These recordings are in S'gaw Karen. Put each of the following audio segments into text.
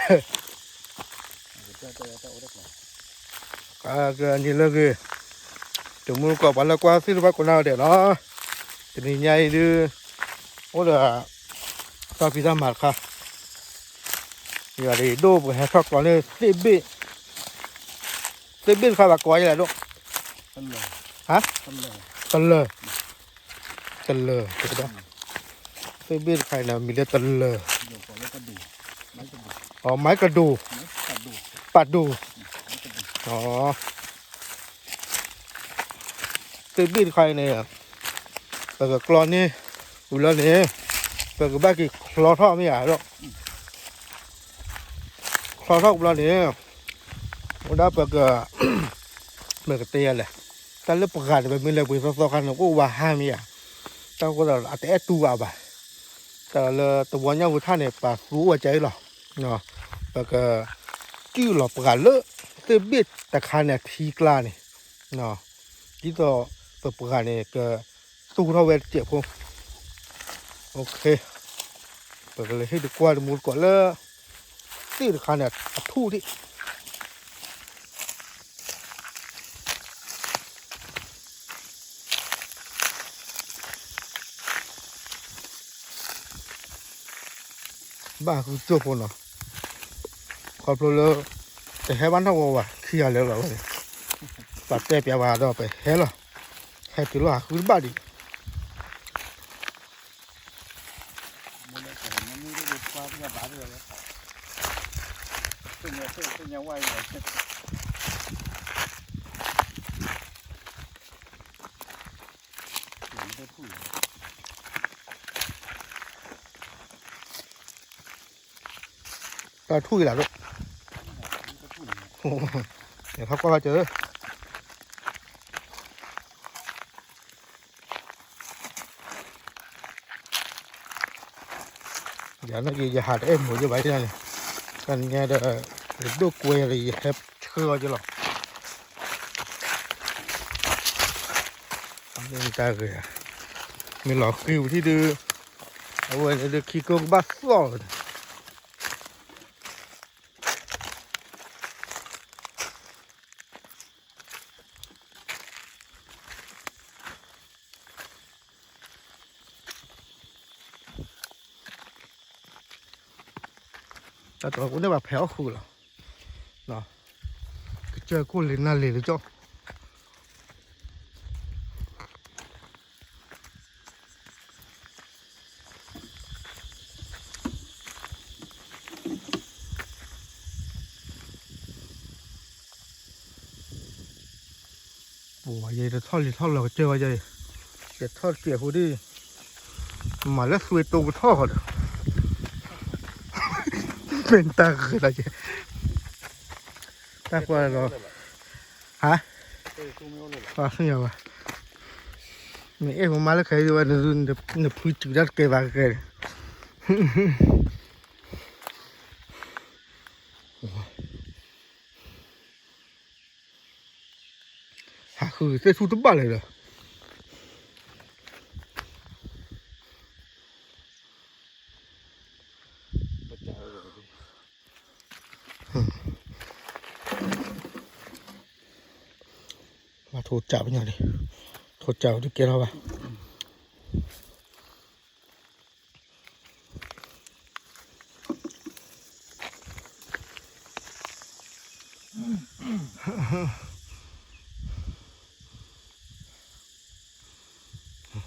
ကန့ၣ်လၢဂ့ၤ, တမူတကိး ပှၤလၢကွၢ်သ့ၣ်တဖၣ်ကိးနီၢ်ဂၤဒဲးနီၤ, တနံၤညါအံၤဒုး အိၣ်ဒီး တၢ်ဖံးတၢ်မၤတခါ, ယွၤဒိၣ်ပဟဲထီၣ်ကျီန့ၣ် သ့ၣ်ဘ့ၣ်, သ့ၣ်ဘ့ၣ်တခါဘၣ်ကိးယလဲၣ်ဒိၣ်, ဟါ, တလၢာ်, တလၢာ်, သ့ၣ်ဘ့ၣ်တခါအံၤန့ၣ် မံၤလၢတလၢာ်, အမၤကဒိၣ်, ပာ်ဒိၣ်, အ သ့ၣ်ဘ့ၣ်တခါအံၤန့ၣ် ပကကျီန့ၢ်ဝံၤလီၤန့ၣ် ပကဘၣ်က့ၤချီထီၣ်မ့ၢ်ဧါ, ချီထီၣ်ဝံၤလီၤန့ၣ် ဝဲဒၣ်ပက မ့ၢ်ကတဲယၤလဲၣ်, တၢ်လၢပှၤတဖၣ်မ့ၢ်လဲၤပှ့ၤသီသီခါန့ၣ် အိၣ်ဝဲဟါမ့ၢ်ဧါ, တၢ်ဃိသးအတအဲၣ်တူဘၣ်, တၢ်လၢတဝီညၣ်ဝူၤထၣ်န့ၣ် ပာ်သူဝဲကဲအံၤလီၤ, ပက ကၠုၣ်လီၤပှၤလၢ သ့ၣ်ဘ့ၣ်တခါန့ၣ်အထံကျါန့ၣ်, ဒ်သိးပပှၤန့ၣ် ကသူထီၣ်ဝဲတစဲးဖိ, ပကလဲၤဟ့ၣ်တကွၢ်တမူတကိးလၢ သ့ၣ်တခါန့ၣ်အထူၣ်ဒံး ဘၣ်ဃုကၠိဖိနီၤ, ခီဖျိလၢ တဟဲဘၣ်နီၢ်ဝဲဝဲ ခံဂၤလၢာ်လီၤဝဲန့ၣ်, ပှၤတဲပျးဝဲဒီးပဟဲလီၤ, ဟဲတုၤလီၤဟးဃုတဘၣ်ဒံး, တၢ်ထူၣ်အံၤလၢ်ဒိၣ်, ထီၣ်ကွၢ်ဘၣ်စၢၤ, ယၤနာ်က့ ယဟးတအဲၣ်မိာ်ယဘၣ်န့ၣ်, တနံၤညါဒီး ယဒိၣ်ကွဲဒီး ယဟဲဆှၢအီၤက့လီၤ, မ့ၢ်တၢ်ဂ့ၤ, မ့ၢ်လီၤဃံပထံၣ်ဒုး, အဝဲန့ၣ်ဒုးခံကိကဘၣ်သီၣ်လီၤန့ၣ် တၢ်တကိးန့ၣ်ဘၣ်ဖဲးအီၣ်ဃုာ်လီၤ, ကစၢၢ်ကိၣ်လံနၢ်လံၤတကၠီၣ်, ပှၤယဲတထီၣ်လံၤထီၣ်လီၤကစၢၢ်ဝဲယဲ, ယထီၣ်တစဲးဖိဒ်, မၤလၢသွ့တိကထီၣ်ဃီဒီး, မ့ၢ်တၢ်ဂ့ၤလီၤကဲ, တၢ်ကွၢ်လီၤ, ဟါ, ပှၤဆူညါဘၣ်, မ့ၢ်အဲၣ်ဖိမါလၢခဲအံၤဝဲ, နဖုစုၤတၢ်တကဲဘၣ်ကဲန့ၣ် ဟးဃုသ့ၣ်ထူၣ်တဘၣ်လၢၤဒီး, ဘၣ်ထိၣ်စးပညီန့ၣ်, ထိၣ်စးဝဲတကဲထီၣ်ဘၣ်.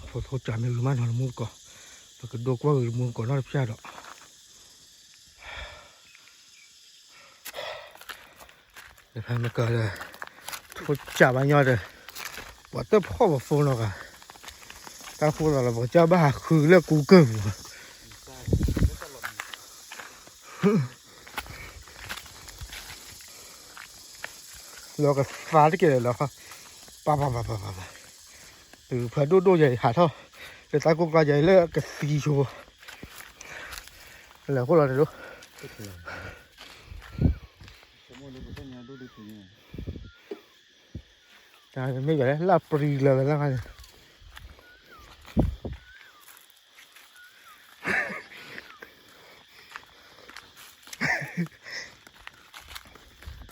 ထိၣ်ထိၣ်စးမ့ၢ်ဂ့ၤမးနီၤ တမူတကိး, ပကဒိကွၢ်ဂ့ၤတမူတကိးနီတဖျၢၣ်ဒီး ဖဲမ့ၢ်ကဒီး ထိၣ်စးဘၣ်ညီဒီး ပှၤတဖီၣ်ပဖိနီၤဂၤ, တၢ်ဃိသးလီၤ ပကစၢ်ဘၣ်ဟးဃုလၢကူကၢၢ်ပူၤ လီၤကသးတက့ၢ်လီၤ, ပၢ်ပၢ်ပၢ်ပၢ်ပၢ်, တုၤဖၢဒိၣ်ဒိၣ်ယၤအံၤဟးထီၣ် လၢတၢ်ကိၢ်ကျါယၤအံၤလၢကသံဆိ, လဲၤဃိလီၤန့ၣ်ဒိၣ်, တၢ်မ့ၢ်ယၤလၢလၢပရံလၢၤလၢခါန့ၣ် ဟဲ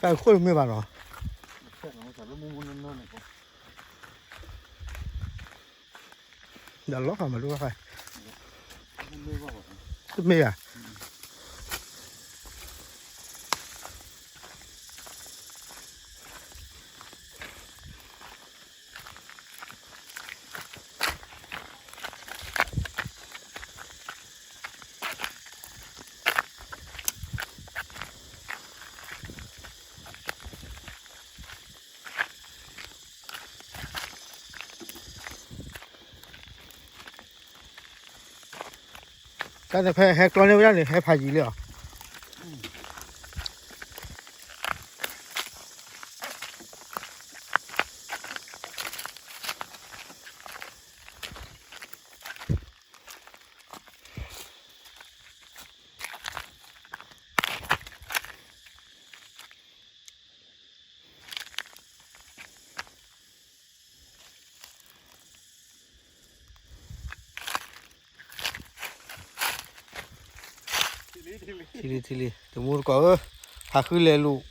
တၢ်ခိၣ်တမ့ၢ်ဘၣ်နီၤ, ဒီးလီၤဃာ်မးဒိၣ်ဃာ်, တမ့ၢ်ဧါ. တၢ်န့ၣ်ဖဲဟဲကျီန့ၢ်ဝဲဒၣ်န့ၣ် ဟဲဖးယံာ်လံလီၤ. ထံလံ ထံလံ တမူတကိးဧၢ, ဟးဃုလဲၤလူၤ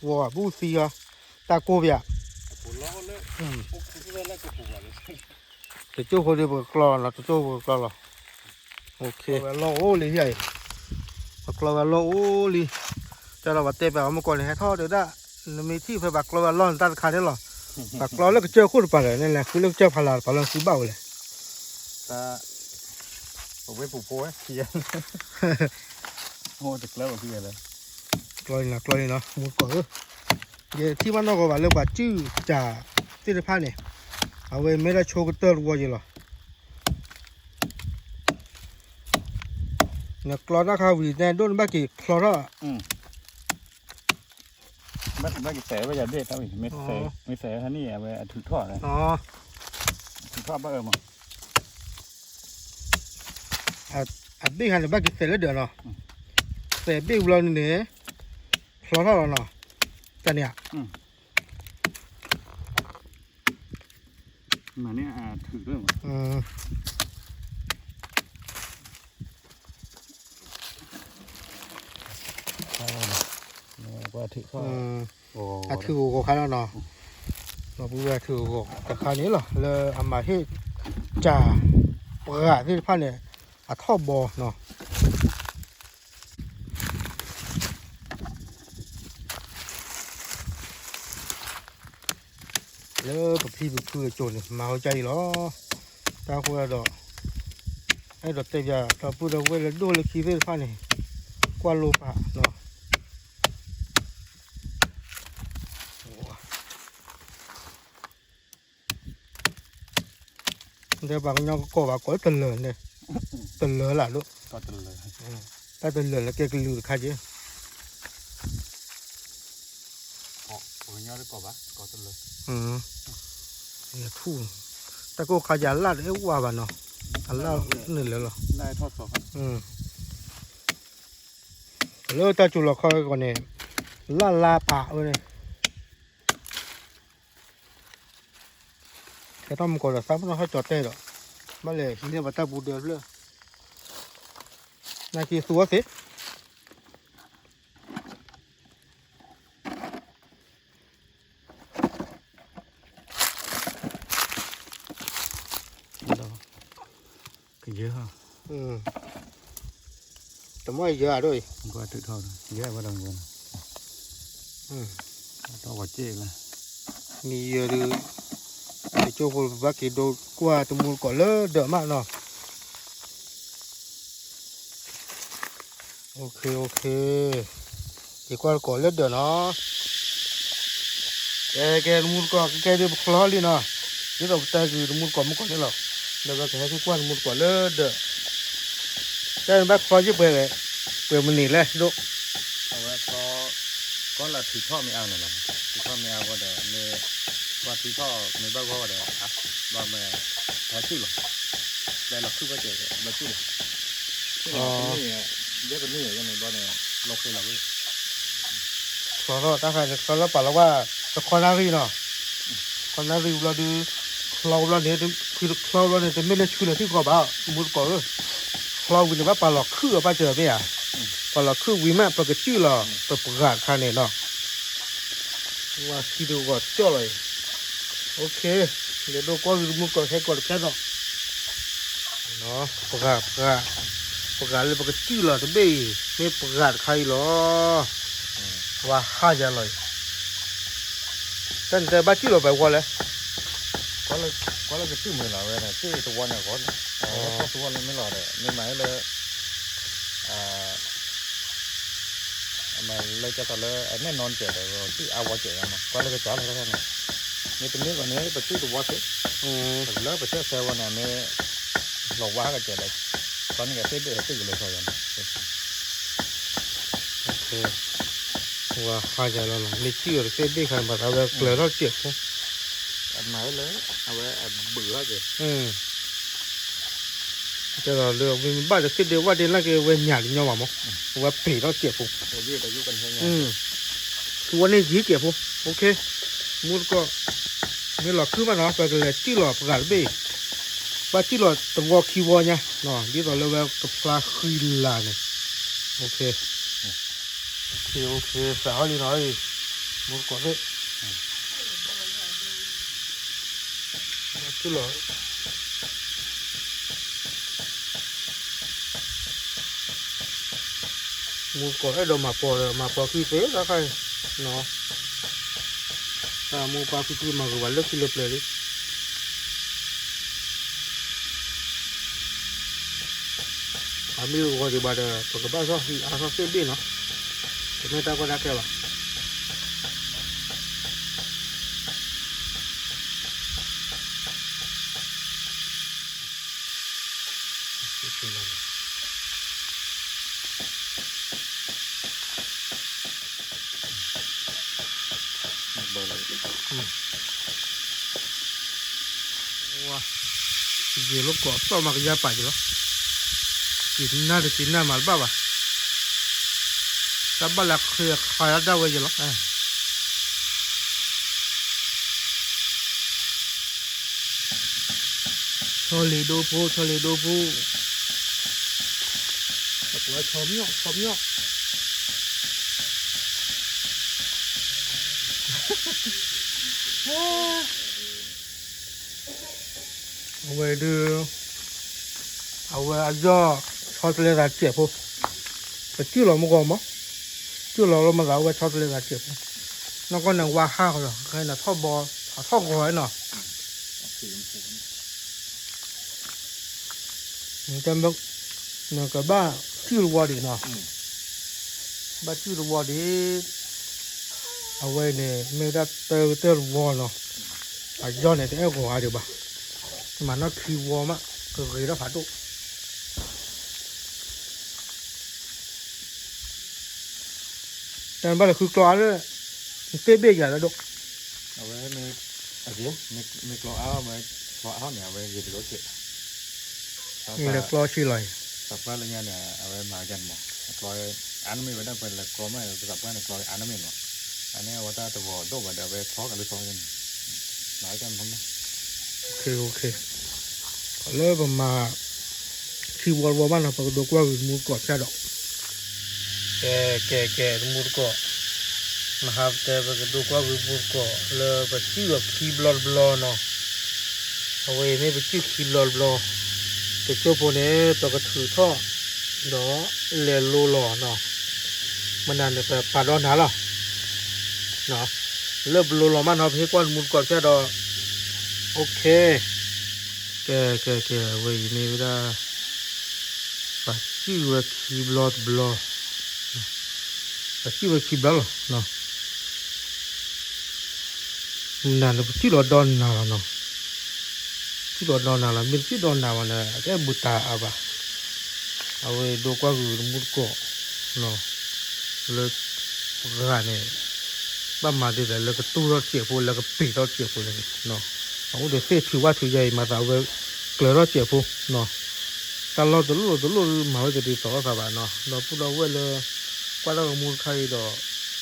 ဝီၤဘၣ်သံအီၤ, တၢ်ကိၢ်ပၠး, တကၠိၢ်ဖိဒီးပကကျီလီၤနီၤ, တကၠိၢ်ဖိကကျီလီၤ. ဝဲလီၢ်အိၣ်လံ, ပကျီဝဲလီၢ်အိၣ်လံ, တၢ်ဒီးပှၤတဲပှၤအီၤမုၢ်ကီၢ်န့ၣ် ဟဲထီၣ်တဲဒၣ်, နမ့ၢ်ထံၣ်ဖဲပှၤကျီဝဲလီၢ်န့ၣ် တၢ်တခါန့ၣ်လီၤ, ပှၤကျီလၢကစၢၢ်ခိၣ်တပၤဒီး နလဲၤဃုလၢကစၢၢ်ဖးလၢ်တပၤလီၤ သံဘၣ်ဝဲလဲၣ်. တၢ် ပဝဲပူၤဖိဝဲခံ, အိၣ်တကျၢၤဘၣ်ခံဂၤလၢ, ကျီန့ၣ်နီၤ, ကျီန့ၣ်နီၤ မူတကိးဧၢ, ယထံၣ်ဘၣ်နီၢ်ကီၢ်ဘၣ်လၢပှၤစုၣ်စၢ်သ့ၣ်တဖၣ်န့ၣ်, အဝဲမ့ၢ်ဒၣ်ဆိကတၢၢ်တဝီယဲလီၤ. နကျီတၢ်ခါဝံၤတဲဒိၣ်နဘၣ်က့ၤချီထီၣ်, ဘၣ်က့ၤစဲးဝဲယၤဘ့ၣ်တၢ်ဝံၤ, မ့ၢ်စဲးဟဲန့ၣ် အဝဲအထုးထီၣ်, ထုးထီၣ်ဘၣ်အၢမး, အဘ့ၣ်ခါန့ၣ် ဘၣ်က့ၤစဲးလၢဒၢးနီၤ, စဲးဘ့ၣ်ဝံၤလီၤန့ၣ်န့ၣ်, ချီထီၣ်လီၤနီၤ, တၢ်န့ၣ်ဧါ. မၤန့ၢ်အထုး, အထုးဂီၤဂီၤခါလီၤနီၤ, ဒီပုၢ်ဝဲၢ်အထုးဂီၤဂီၤတခါန့ၣ်လီၤ လၢအမၤဟ့ၣ်စၢ်ပှၤသ့ၣ်တဖၣ်န့ၣ် အထီၣ်ဘီနီၤ. လၢပဖံပဖုအစိၤန့ၣ် မၤဝဲကါအံၤလီၤ. တၢ်ဃိဒီး အဲၣ်ဒိးတဲပၠး ဒီပုၢ်ဒီဝဲၢ်လၢဒိၣ်လၢခံသ့ၣ်တဖၣ်န့ၣ် ကွၢ်လိပာ်နီၤ. ဒီးပှၤကညီကကိးဘၣ်ကိးလၢတလၢာ်န့ၣ်, တလၢာ်လၢ်ဒိၣ်, တၢ်တလၢာ်လၢကဲကလုာ်တခါက့ၤ, ပှၤကညီတကိးဘၣ်ကိးတလၢာ်, ထူၣ်, တၢ်ကိၢ်ခါယၤလၢ်တအဲၣ်ဝါဘၣ်နီၤ, အလၢ်န့ၣ်လၢာ်လီၤ. လၢတၢ်စူၤလီၤခီကီးန့ၣ် လၢ်လါပာ်ဝဲန့ၣ် ဟဲထီၣ်မူကီးဒီး သးပ့ၤနီၣ်ထီၣ်ကၠီၤတဲဒီး ဘၣ်လဲၤဟံးန့ၢ်ပှၤတၢ်ပူၤဒၢးဖျၢၣ်, နာ်က့သူအီၤသ့, ကယၢၤ, တမီၢ်ယၢၤအဒိၣ်အံၤ, ယၢၤဝဲဒီး, ဒီးဝဲက့ၢ်လၢ, မံၤယၢၤဒုး, တကၠိၢ်ဖိဘၣ်က့ၤဒိကွၢ်တမူတကိးလၢဒၢးမးနီၤ. ယကွၢ်တကိးလၢဒၢးနီၤ. ကဲ ကဲ တမူတကိး ကဲ ကဲဒုးပချီလံနီၤ. ဒ်သိးပတဲကုၤတမူတကိးမုၢ်ကီၢ်န့ၣ်လီၤ. ဒီးပကဟဲက့ၤကွၢ်တမူတကိးလၢဒၢး, တၢ်န့ၣ်ဘၣ်ချီယ့ၢ်ပှဲၤ, ပှဲၤမနုၤလဲၣ်ဒိၣ်. အဝဲချီ, ကီၢ်လၢထုးထီၣ်မ့ၢ်အါန့ၣ်လီၤ. ထုးထီၣ်မ့ၢ်အါဝဲဒီး မ့ၢ်, ပှၤထုးထီၣ်မ့ၢ်ဘၣ်ဂီၢ်ဝဲဒီး, ဘၣ်မ့ၢ်, ဟဲစုၣ်လီၤ. ပျဲလီၤခုၣ်ဘၣ်ကဲး, ဘၣ်စုၣ်လီၤ. တမ့ၢ်, ယဲတမ့ၢ်ယဲန့ၣ်ဘျီန့ၣ်, လီၤဃ့လီၤဝဲ, ချီထီၣ်တၢ်ခါန့ၣ် ချီလၢပာ်လီၤဝဲ, တခီနၣ်ရံၣ်နီၤ. ခီနၣ်ရံၣ်ဘျီဒုး, ချီဘျီန့ၣ်, ချီဘျီန့ၣ် တမ့ၢ်လၢဆူလၢထံကီၢ်ဘၣ်, တမူတကိးဧၢ. ချီဝံၤန့ၣ်ဘၣ်ပာ်လီၤခုၣ်အီၤဘၣ်စၢၤမ့ၢ်ဧါ. ပာ်လီၤခုၣ်ဝံၤမး ပကစုၣ်လီၤ, ပပှၤတခါန့ၣ်နီၤ. ဝါခံတဂီၤကၠီၣ်လီၤအံၤ, လဲၤဒိကွၢ်ဂ့ၤတမူတကိးခဲကိးတဖျဲၣ်ဒီး, ပဂၤ ပဂၤ ပဂၤလၢပကစံၣ်လီၤတဘ့ၣ်အံၤ မ့ၢ်ပဂၤတခါအံၤလီၤ, ဝါဟါယၤလီၤအံၤ, တၢ်န့ၣ်တဲဘၣ်စံၣ်လီၤပှဲၤဝီလဲၣ်, ကွၢ်လၢကစံၣ်မုာ်လီၤဝဲန့ၣ် စံၣ်တဝီန့ၣ်အဂီၢ်န့ၣ်, အဝဲလၢဖီၣ်သူဝီလၢမ့ၢ်လီၤဒီး မ့ၢ်မၤလၢ မ့ၢ်လၢကဲသိးလၢအနဲၣ်နီတစဲးဒီး စံၣ်အါဝီစဲးယါမး ကွၢ်လၢကစၢ်လီၤတၢ်န့ၣ်, မ့ၢ်တန့ၢ်ဂီၢ်န့ၣ် ပစံၣ်တဝီသ့, လၢပဆဲးဆဲးဝီန့ၣ် မ့ၢ်လီၤဝါဟဲကစဲးဒီး ကီန့ၣ်ကသ့ၣ်ဘ့ၣ်ဟဲတ့ၢ်ကလၢာ်ဃီယါန့ၣ်, ဝါဟါယၤလီၤလီၤ မ့ၢ်စံၣ်အီၤတသ့ၣ်ဘ့ၣ်ခါန့ၣ် ဘၣ်သးဝဲကျၢၤထီၣ်စဲးဖိ မၤလၢ အဝဲအဘုးထီၣ်က့ၤ ကဲသိးလၢမ့ၢ်ဘၣ်တသ့ၣ်ဒ့ဝဲဒ့လၢ်က့ၤဝဲညၣ်တညီဘၣ်မး, အဝဲပ့ၤထီၣ်စဲးဖိ, သဝီန့ၣ်ယံၤကဲးဖိ, မူတကိး, မ့ၢ်လီၤခုၣ်ဘၣ်နီၤ ပကလဲၤစံၣ်လီၤပဂၤတဘ့ၣ်အံၤ, ဘၣ်စံၣ်လီၤတဝီခံဝီညါ, ဒ်သိးလၢဝဲကဖျါဃံလၤန့ၣ်, သးဟီလံနီၤ, မူတကိးသ့ၣ် ဘၣ်စံၣ်လီၤ မူတကိးအဲၣ်ဒိးမၤပှီၤဒီး မၤပှီၤခံသ့တခါအံၤ, တၢ်မူပှၤဖံဖုမၤဂ့ၤဝဲလၢခံလၢပျၢၤလံ, အမ့ၢ်ဂီၤဒံးဘၣ်ဒီး ပကဘၣ်ထီၣ်ဟံးအါထီၣ်သ့ၣ်ဘ့ၣ်နီၤ, တမ့ၢ်တၢ်ကီတၢ်ခဲဘၣ်. ယံာ်လၢကိးသီၣ်မးကယါပာ်က့ၤလီၤ, က့ၤနၢ်တက့ၤနၢ်မးတဘၣ်ဘၣ်, တၢ်ဘၣ်လၢခ့အခါဒၣ်ဝဲယံာ်လီၤ. ဆီလ့ၤဒိဖိ ဆီလ့ၤဒိဖိ, ဆီမၠီၣ် ဆီမၠီၣ်, အဝဲဒုး အဝဲအယီၢ်ဆီတလဲသးစဲးဖိ, ပစံၣ်လီၤမုၢ်ဂီၤမး, စံၣ်လီၤလီၤမသးအဝဲဆီတလဲသးစဲးဖိ, နီၢ်ကီၢ်န့ၣ်ဝါဟးဃီလီၤ ခဲအံၤန့ၣ်ထီၣ်ဘီ ထီၣ်ဂီၤနီၤ နကဘၣ်စံၣ်တဝီဒံးနီၤ, ဘၣ်စံၣ်တဝီဒံး, အဝဲန့ၣ် မ့ၢ်ဝဲဒၣ်တၢ်ကတၢၢ်တဝီနီၤ, အယီၢ်န့ၣ် တအဲၣ်ဂီၤအါဒံးဘၣ်, မၤနီၢ်ခံဝီမး ကဂ့ၤထီၣ်ဖးဒိၣ် တၢ်ဘၣ်လၢဃုကျီအါလၢ သ့ၣ်ဘ့ၣ်ယၤလၢဒိၣ်, အဝဲမ့ၢ် မ့ၢ်ကျီအါ ကျီအါန့ၣ် အဝဲဂ့ၤတလိၣ်က့ၤ, မ့ၢ်လၢကျီဆံလီၤအံၤ, သးပှၢ်လၢညါန့ၣ် အဝဲမၤကန့ၣ်မး ကျီ အါနမ့ၢ်ဝဲဒၣ်ပှဲၤလၢကျီမး ပသးပှၢ်န့ၣ် ကျီအါနမ့ၢ်မး, အန့ၣ်အဝဲတၢ်တဝီဒိၣ်ဘၣ်ဒီး အဝဲထီကလၢထီန့ၣ်, မၤကန့ၣ်မး လၢပမၤ ထံဝီတဝီဘၣ်နီၤ ပကဒိကွၢ်ဂ့ၤတမူတကိးဖျါဒီး, ကဲ ကဲ ကဲ တမူတကိး, မဟါပတဲပကဒိကွၢ်ဂ့ၤတမူတကိး လၢပစံၣ်အီၤခံဘျီတဘျီနီၤ, အဝဲအံၤမ့ၢ်ပစံၣ်ခံဘျီတဘျီ, တစိၢ်ဖိန့ၣ် ပကထုးထီၣ် ဒီးလဲၤလိလီၤနီၤ, မနုၤန့ၣ် ပပာ်ဒီနၤလီၤ လၢပလိလီၤမးနီၤ ပဟ့ၣ်ကွၢ်တမူတကိးတဖျၢၣ်ဒီး, အိၣ်ခ့, ကဲ ကဲ ကဲ အဝဲအံၤမ့ၢ်ဝဲဒၣ် ပစံၣ်ဝဲခံဘျီတဘျီ, ပစံၣ်ဝဲခံဘျီလီၤ, မနုၤန့ၣ် ပစံၣ်လီၤဒီနၤလီၤနီၤ, စံၣ်လီၤဒီနၤလီၤ မ့ၢ်တစံၣ်ဒီနၤဘၣ်န့ၣ် အတအဲၣ်ဘူးတၢ်အါဘၣ်, အဝဲဒိကွၢ်ဂ့ၤတမူတကိး လၢပဂၤန့ၣ် ဘၣ်မၤဒ်လဲၣ်လၢကတူၢ်ထီၣ်စဲးဖိ လၢကပ့ၤထီၣ်စဲးဖိန့ၣ်, အအိၣ်တသ့ၣ်ထုးဘၣ်ထုးယါအံၤ မၤသးဝဲကျၢၤထီၣ်စဲးဖိ, တၢ်လီၢ်တလီၢ်တလီၢ်မၤဝဲတဒ်သိးလိာ်သးဘၣ်နီၤ ဒီပုၢ်ဒီဝဲၢ်လၢ ကွၢ်တၢ်ဂီၤမူတခါအံၤဒီး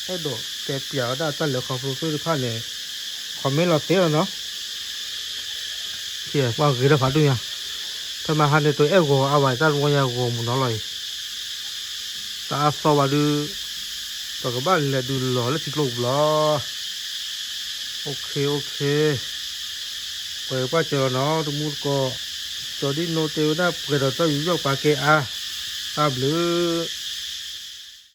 အဲၣ်ဒိးတဲပျးဝဲဒၣ်တၢ်လဲၤခီဖျိသ့ၣ်တဖၣ်န့ၣ် comment လီၤသ့လီၤနီၤ ပှၤဂ့ၤထီၣ်ဖးဒိၣ်ညါ, ဖဲမဟါန့ၣ် တအဲၣ်ဂီၤအါဘၣ် တၢ်တဝီညါဂီၤမုၢ်နီၤလီၤအံၤ, တအါသီဘၣ်ဒုး ပကဘၣ်လဲၤဒုးလီၤလၢထံကျိကပျီ OK, ပှဲၤပှၢ်စၢၤလီၤနီၤ တမူတကိး, ကၠီဒ်နိတဲဝဲဒၣ်ပှဲၤဒီးတၢ်ယူးယီၣ်ပာ်ကဲအါ, တၢ်ဘျုး